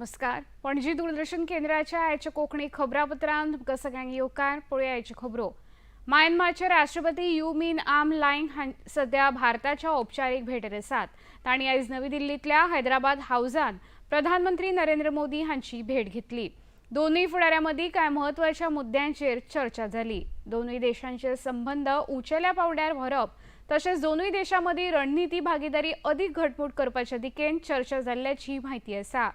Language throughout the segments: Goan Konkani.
नमस्कार. पणजी दूरदर्शन केंद्राच्या आयच्या कोंकणी खबरापत्रांत तुमकां सगळ्यांक येवकार. पळोवया आयच्यो खबरो. म्यानमारचे राष्ट्रपती you मिन आम लायंग सध्या भारताच्या औपचारीक भेटेर आसात. तांणी आयज नवी दिल्लींतल्या हैदराबाद हावजान प्रधानमंत्री नरेंद्र मोदी हांची भेट घेतली. दोनूय फुडाऱ्यां मदीं कांय म्हत्वाच्या मुद्द्यांचेर चर्चा जाली. दोनूय देशांचे संबंद उंचेल्या पांवड्यार व्हरप तशेंच दोनूय देशां मदीं रणनिती भागीदारी अदीक घटमूट करपाच्या दिकेन चर्चा जाल्ल्याची म्हायती आसा.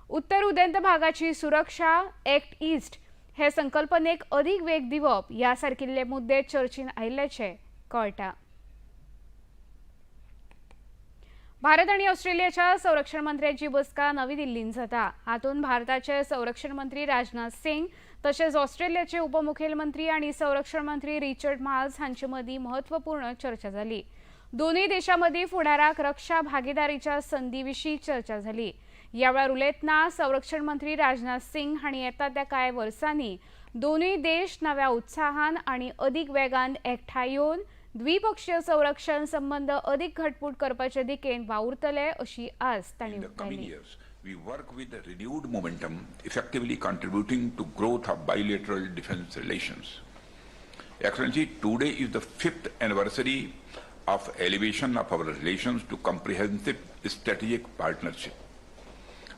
उत्तर उदेंत भागाची सुरक्षा, एक्ट ईस्ट हे संकल्पनेक अदीक वेग दिवप ह्या सारकिल्ले मुद्दे चर्चेन आयिल्ल्याचें कळटा. भारत आनी ऑस्ट्रेलियाच्या संरक्षण मंत्र्यांची बसका नवी दिल्लींत जाता. हातूंत भारताचे संरक्षण मंत्री राजनाथ सिंग तशेंच ऑस्ट्रेलियाचे उपमुखेलमंत्री आनी संरक्षण मंत्री रिचर्ड माल्स हांचे मदीं म्हत्वपूर्ण चर्चा जाली. दोनूय देशां मदीं फुडाराक रक्षा भागीदारीच्या संदी विशीं चर्चा जाली. ह्या वेळार उलयतना संरक्षण मंत्री राजनाथ सिंग हांणी येता त्या कांय वर्सांनी दोनूय देश नव्या उत्साहान आनी अदीक वेगान एकठांय येवन द्विपक्षीय संरक्षण संबंद अदीक घटमूट करपाचे दिकेन वावुरतले अशी आस तांणी In the coming उक्तायली. Years, we work with renewed momentum, effectively contributing to growth of bilateral defense relations. Excellency, today is the fifth anniversary of elevation of our relations to comprehensive strategic partnership.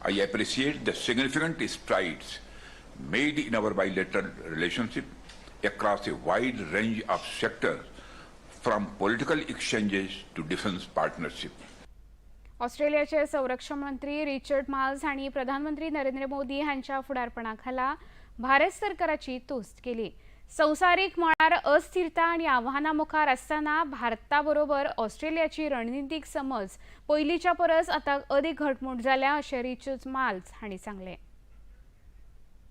I appreciate the significant strides made in our bilateral relationship across a wide range of sectors, from political exchanges to defense partnership. ऑस्ट्रेलियाचे संरक्षण मंत्री रिचर्ड माल्स हांणी प्रधानमंत्री नरेंद्र मोदी हांच्या फुडारपणा खाला भारत सरकाराची तुस्त केली. संवसारीक मळार अस्थिरता आनी आव्हानां मुखार आसतना भारता बरोबर ऑस्ट्रेलियाची रणनितीक समज पयलींच्या परस आतां अदीक घटमूट जाल्या अशें रिचर्ड माल्स हांणी सांगलें.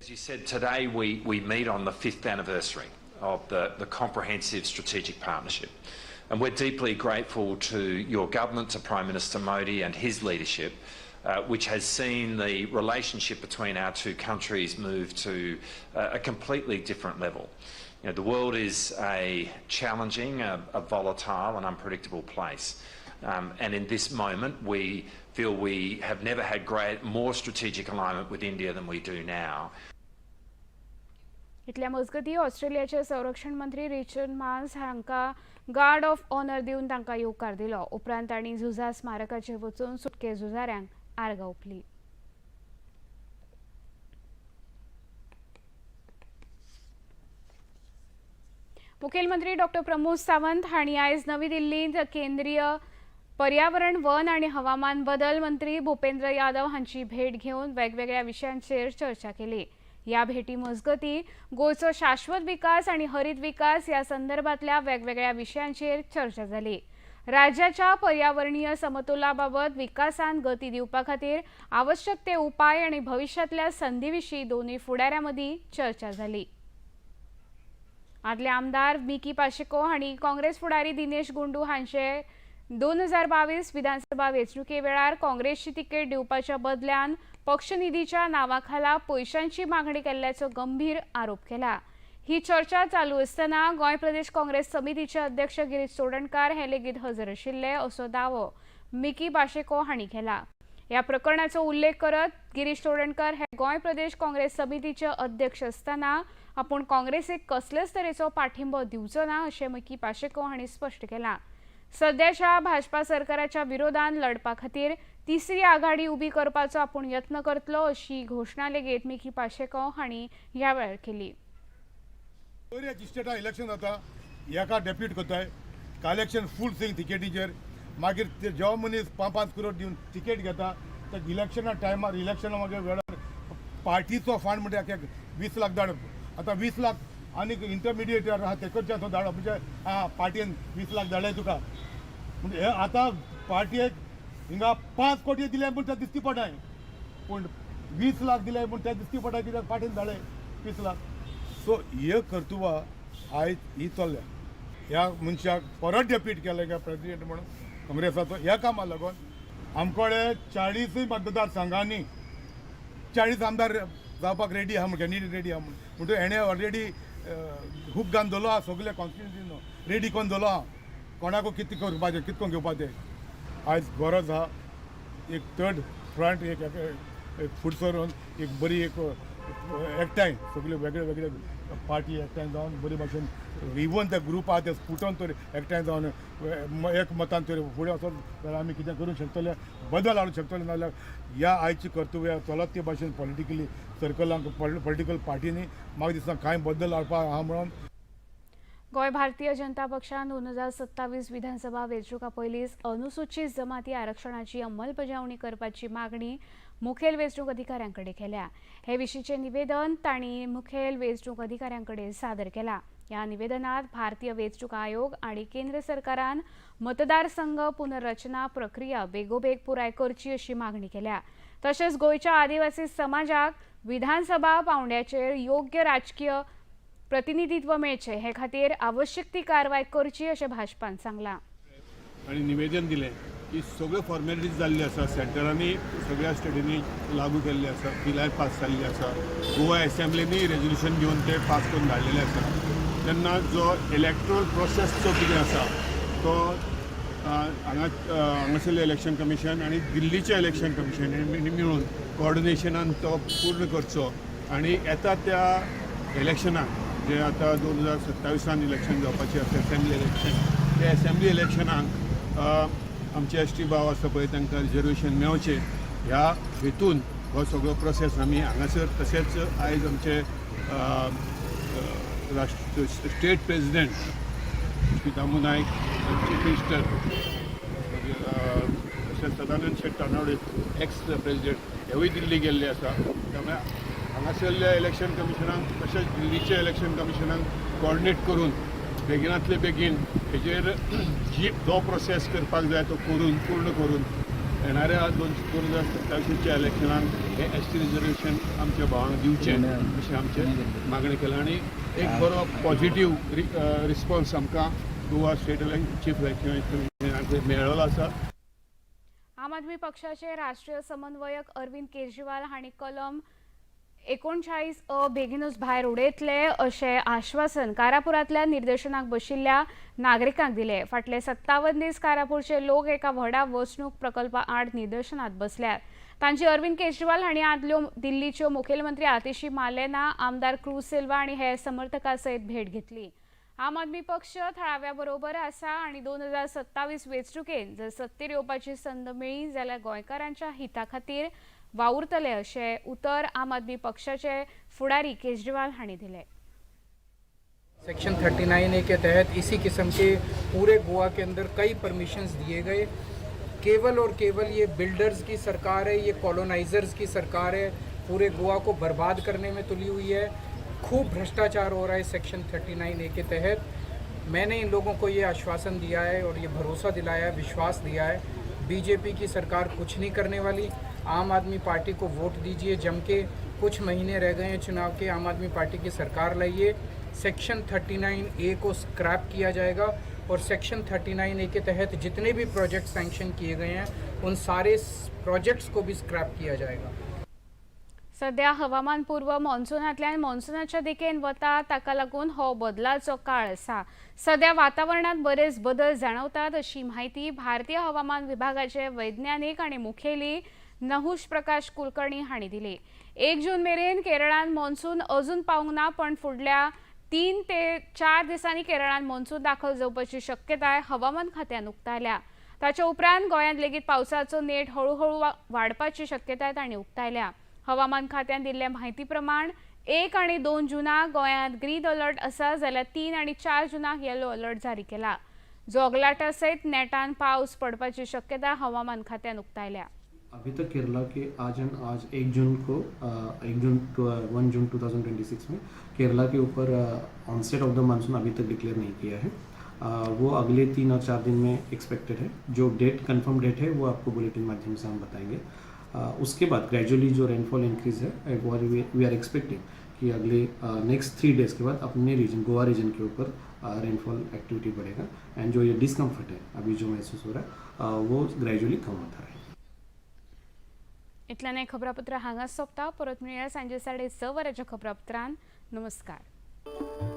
As you said, today we meet on the fifth anniversary of the comprehensive strategic partnership. And we're deeply grateful to your government, to Prime Minister Modi and his leadership, which has seen the relationship between our two countries move to a completely different level. The world is a challenging, a volatile and unpredictable place. And in this moment, we feel we have never had more strategic alignment with India than we do now. इतल्या मजगतीं ऑस्ट्रेलियाचे संरक्षण मंत्री रिचर्ड माल्स हांकां गार्ड ऑफ ऑनर दिवन तांकां येवकार दिलो. उपरांत तांणी झुजा स्मारकाचेर वचून सुटके झुजाऱ्यांक आर्गां ओंपली. मुखेलमंत्री डॉक्टर प्रमोद सावंत हांणी आयज नवी दिल्लींत केंद्रीय पर्यावरण, वन आनी हवामान बदल मंत्री भूपेंद्र यादव हांची भेट घेवन वेगवेगळ्या विशयांचेर चर्चा केली. ह्या भेटी मजगतीं गोंयचो शाश्वत विकास आनी हरीत विकास ह्या संदर्भातल्या वेगवेगळ्या विशयांचेर चर्चा जाली. राज्याच्या पर्यावरणीय समतोलाबाबत विकासान गती दिवपा खातीर आवश्यक ते उपाय आनी भविश्यांतल्या संदी विशीं दोनूय फुडाऱ्यां मदीं चर्चा जाली. आदले आमदार मिकी पाशेको हांणी काँग्रेस फुडारी दिनेश गुंडू हांचे 2022 विधानसभा वेंचणुके वेळार काँग्रेसची तिकेट दिवपाच्या बदल्यान पक्षनिधीच्या नांवाखाला पयशांची मागणी केल्ल्याचो गंभीर आरोप केला. ही चर्चा चालू आसतना गोंय प्रदेश काँग्रेस समितीचे अध्यक्ष गिरीश चोडणकार हे लेगीत हजर आशिल्ले असो दावो मिकी पाशेको हांणी केला. ह्या प्रकरणाचो उल्लेख करत गिरीश चोडणकर हे गोंय प्रदेश काँग्रेस समितीचे अध्यक्ष आसतना आपूण काँग्रेसीक कसलेच तरेचो पाठिंबो दिवचो ना अशें मिकी पाशेको हांणी स्पश्ट केलां. सध्याच्या भाजपा सरकाराच्या विरोधान लढपा खातीर तिसरी आघाडी उबी करपाचो आपूण यत्न करतलो अशी घोशणा लेगीत मिकी पाशेको हांणी ह्या वेळार केली. बऱ्या स्टेटा इलेक्शन जाता, एका डेप्यूट करताय, कलेक्शन फूल स्विंग तिकेटीचेर. मागीर ते जेव्हा मनीस 5-5 करोड दिवन तिकेट घेता, तर इलेक्शना टायमार, इलेक्शना मागीर वेळार पार्टीचो फंड म्हणजे एक 20 लाख धाडप. आतां 20 लाख आनीक इंटरमिडिएट आहा तेकडच्यान तो धाडप म्हणजे आं पार्टीन 20 लाख धाडले तुका. म्हणजे हे आतां पार्टयेक हिंगा 5 कोटी दिले म्हूण ते दिसती पडनाय, पूण 20 लाख दिले म्हूण ते दिसती पडटा, कित्याक पार्टीन धाडले 20 लाख. सो हे कर्तुबां आयज ही चल्ल्या. ह्या मनशाक परत डेप्यूट केले काय प्रेसिडेंट म्हणून काँग्रेसाचो. ह्या कामा लागून आमकडे 40ूय मतदारसंघांनी 40 आमदार जावपाक रेडी आहा म्हण, कॅन्डिडेट रेडी आहा म्हण. म्हणटकीर हेणें ऑलरेडी हूक घालून दवरलो आहा, सगळे कॉन्स्टिट्युन्सी रेडी करून दवरलो आहा, कोणाकू कितें करपाचें, कितें करून घेवपाचें. आयज गरज आहा एक थर्ड फ्रंट, एक एक फुडें सरून एक बरी एक एकठांय सगळे वेगळे वेगळे पार्टी एकठांय जावन बरे भाशेन इवन ते ग्रुप आहा ते फुटोन तरी एकठांय जावन एक मतान तरी फुडें वचत जाल्यार आमी कितें करूंक शकतले, बदल हाडूंक शकतले. नाजाल्यार ह्या आयची कर्तव्या चलत ते भाशेन पॉलिटिकली सर्कलांक पॉलिटिकल पार्टींनी म्हाका दिसता कांय बदल हाडपाक आहा म्हणून. गोंय भारतीय जनता पक्षान 2027 विधानसभा वेंचणुका पयलींच अनुसूचित जमाती आरक्षणाची अंमलबजावणी करपाची मागणी मुखेल वेंचणूक अधिकाऱ्यां कडेन केल्या. हे विशींचें निवेदन तांणी मुखेल वेंचणूक अधिकाऱ्यां कडेन सादर केलां. ह्या निवेदनात भारतीय वेंचणूक आयोग आनी केंद्र सरकारान मतदारसंघ पुनर्रचना प्रक्रिया बेगोबेग पुराय करची अशी मागणी केल्या. तशेंच गोंयच्या आदिवासी समाजाक विधानसभा पावंड्याचेर योग्य राजकीय प्रतिनिधित्व मेळचें हे खातीर आवश्यक ती कारवाय करची अशें भाजपान सांगलां. आनी निवेदन दिलें की सगळ्यो फॉर्मेलिटीज जाल्ल्यो आसा, सेंटरांनी सगळ्या स्टेटींनी लागू केल्ले आसा, बिलाय पास जाल्ली आसा, गोवा एसेंब्लीनी रेजोल्युशन घेवन ते पास करून धाडलेले आसा. तेन्ना जो इलेक्ट्रोल प्रोसेस जो कितें आसा तो हांगा हांगासरलें इलेक्शन कमिशन आनी दिल्लीचें इलेक्शन कमिशन हेणी मेळून कॉर्डिनेशनान तो पूर्ण करचो आनी येता त्या इलेक्शनाक, जे आतां 2027आन इलेक्शन जावपाचें आसा, एसेंब्ली इलेक्शन, ते एसेंब्ली इलेक्शनाक आमचे एस टी भाव आसा पळय तांकां रिजर्वेशन मेळचें ह्या हेतून हो सगळो प्रोसेस आमी हांगासर, तशेंच आयज आमचे राष्ट्र state president Shri Damu Naik, chief minister, मागीर तशेंच सदानंद शेट तानावडे, एक्स प्रेजिडेंट, हेवूय दिल्ली गेल्ले आसा. त्यामुळे हांगासरल्या इलेक्शन कमिशनाक तशेंच दिल्लीच्या इलेक्शन कमिशनाक कॉर्डिनेट करून बेगिनातले बेगीन हेजेर जी जो प्रोसेस करपाक जाय तो करून पूर्ण करून येणाऱ्या 2027च्या इलेक्शनाक हे एस टी रिजर्वेशन आमच्या भावांक दिवचें अशें आमचें मागणें केलां आनी एक बरो पॉझिटीव रिस्पॉन्स आमकां गोवा स्टेट चीफ इलेक्शन कमिशनाक मेळ्ळो आसा. आम आदमी पक्षाचे राष्ट्रीय समन्वयक अरविंद केजरीवाल हांणी कलम 39अ बेगीनूच भायर उडयतले अशें आश्वासन कारापुरांतल्या निदर्शनाक बशिल्ल्या नागरिकांक दिलें. फाटले 57 दीस कारापूरचे लोक एका व्हडा वसणूक प्रकल्पा आड निदर्शनात बसल्यात. तांची अरविंद केजरीवाल हांणी आदल्यो दिल्लीच्यो मुखेलमंत्री आतिशी मालेना, आमदार क्रूज सिल्वा आनी हेर समर्थकां सयत भेट घेतली. आम आदमी पक्ष थळाव्या बरोबर आसा आनी 2027 वेंचणुकेन जर सत्तेर येवपाची संद मेळ्ळी जाल्यार गोंयकारांच्या हिता खातीर वावुरतले अशें उतर आम आदमी पक्षाचे फुडारी केजरीवाल हांणी दिलें. सेक्शन 39 ए के तहत इसी किस्म के पूरे गोवा के अंदर कई परमिशंस दिए गए. केवल और केवल ये बिल्डर्स की सरकार है, ये कॉलोनाइजर्स की सरकार है. पूरे गोवा को बर्बाद करने में तुली हुई है. खूब भ्रष्टाचार हो रहा है सेक्शन 39 ए के तहत. मैंने इन लोगों को ये आश्वासन दिया है और ये भरोसा दिलाया है, विश्वास दिया है, बीजेपी की सरकार कुछ नहीं करने वाली. आम आदमी पार्टी को वोट दीजिए जम के. कुछ महीने रह गए हैं चुनाव के. आम आदमी पार्टी की सरकार लाइए. सेक्शन 39 ए को स्क्रैप किया जाएगा और सेक्शन 39 ए के तहत जितने भी प्रोजेक्ट सैंक्शन किए गए हैं, उन सारे प्रोजेक्ट्स को भी स्क्रैप किया जाएगा. सध्या हवामान पूर्व मॉन्सुनांतल्यान मॉन्सुनाच्या दिकेन वता, ताका लागून हो बदलाचो काळ आसा. सध्या वातावरणात बरेच बदल जाणवतात अशी म्हायती भारतीय हवामान विभागाचे वैज्ञानिक आणि मुखेली नहुष प्रकाश कुलकर्णी हांणी दिली. 1 जून मेरेन केरळान मॉन्सून अजून पावंक ना, पण फुडल्या 3 ते 4 दिसांनी केरळान मॉन्सून दाखल जावपाची शक्यताय हवामान खात्यान उक्तायल्या. ताच्या उपरांत गोंयांत लेगीत पावसाचो नेट हळुहळू वाडपाची शक्यताय तांणी उक्तायल्या. हवामान खात्यान दिल्ले म्हायती प्रमाण 1 आनी 2 जुनाक गोंयांत ग्रीन अलर्ट आसा, जाल्यार 3 आनी 4 जुनाक येलो अलर्ट जारी केला. जोगलाटा सयत नेटान पावस पडपाची शक्यता हवामान खात्यान उक्तायल्या. अभी तक केरला के आज एंड आज 1 जून को 1 जून 1 जून 2026 में केरला के ऊपर ऑनसेट ऑफ the monsoon अभी तक डिक्लेयर नहीं किया है. वो अगले 3 और 4 दिन में एक्सपेक्टेड है. जो डेट, कंफर्म डेट है, वो आपको बुलेटिन माध्यम से हम बताएंगे. उसके बाद ग्रेजुअली जो रेनफॉल इंक्रीज है, वो we are expecting कि अगले नेक्स्ट 3 डेज़ के बाद अपने रीजन, गोवा रीजन के ऊपर रेनफॉल एक्टिविटी बढ़ेगा एंड जो ये डिस्कम्फर्ट है, अभी जो महसूस हो रहा है, वो ग्रेजुअली कम होता रहेगा. इतल्यान हें खबरापत्र हांगा सोंपता. परत मेळया सांजे 6:30 वरांच्या खबरापत्रान. नमस्कार.